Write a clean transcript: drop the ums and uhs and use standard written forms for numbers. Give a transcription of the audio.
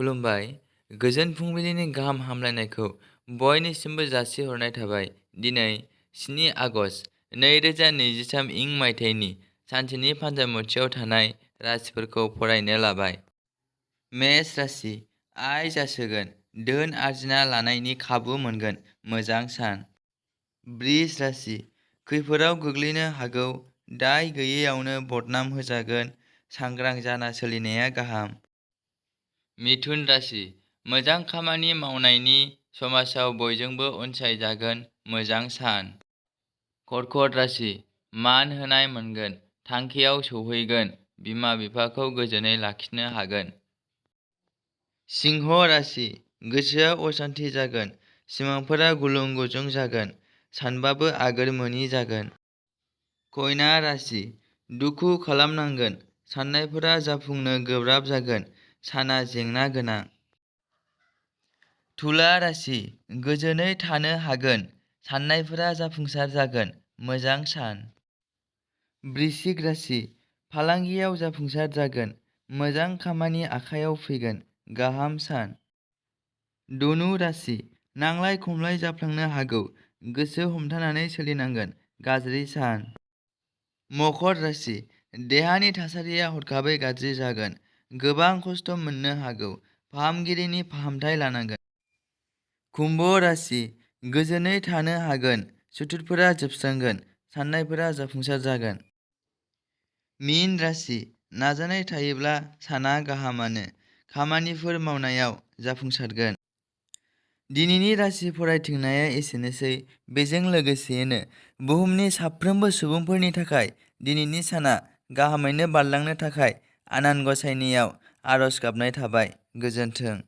खुलुमबाय। गोजोन फुंबिलिनि गाहाम हामलायनायखौ बयनिसिमबो जासिहरनाय थाबाय। दिनै 7 आगस्ट 2023 इं मायथाइनि सानसेनि फान्जामुथियाव थानाय राशिफोरखौ फरायनो लाबाय। मेष राशि। आय जासोगोन, धोन आरजिना लानायनि खाबु मोनगोन, मोजां सान। बृष राशि। खैफोदाव गोग्लैनो हागौ, दाय गैयैयावनो बदनाम होजागोन, सांग्रां जाना सोलिनाया गाहाम। मिथुन राशि। मोजां खामानि मावनायनि समाजाव बयजोंबो अनसायजागोन, मोजां सान। कर्कट राशि। मान होनाय मोनगोन, थांखियाव सौहैगोन, बिमा बिफाखौ गोजोनै लाखिनो हागोन। सिंह राशि। गोसोआव असान्थि जागोन, सिमांफोरा गुलुं गुजुं जागोन, सानबाबो आगोर मोनि जागोन। कन्या राशि। दुखु खालामनांगोन, साननायफोरा जाफुंनो गोब्राब जागोन, साना जेंना गोनां। तुला राशि। गोजोनै थानो हागोन, साननायफोरा जाफुंसार जागोन, मोजां सान। वृश्चिक राशि। फालांगियाव जाफुंसार जागोन, मोजां खामानि आखायाव फैगोन, गाहाम सान। धनु राशि। नांलाय खमलाय जाफ्लांनो हागौ, गोसो हमथानानै सोलिनांगोन, गाज्रि सान। मकर राशि। देहानि थासारिया हरखाबै गाज्रि जागोन, गोबां खस्थ' मोननो हागौ, फाहामगिरिनि फाहामथाय लानांगोन। कुम्भ राशि। गोजोनै थानो हागोन, सुथुरफोरा जोबस्रांगोन, साननायफोरा जाफुंसार जागोन। मीन राशि। नाजानाय थायोब्ला साना गाहामानो, खामानिफोर मावनायाव जाफुंसारगोन। दिनैनि राशि फरायथिंनाया एसेनोसै। बेजों लोगोसेयैनो बुहुमनि साफ्रोमबो सुबुंफोरनि थाखाय दिनैनि साना गाहामैनो बारलांनो थाखाय आनान गसाइनियाव आरज गाबनाय थाबाय। गोजोन्थों।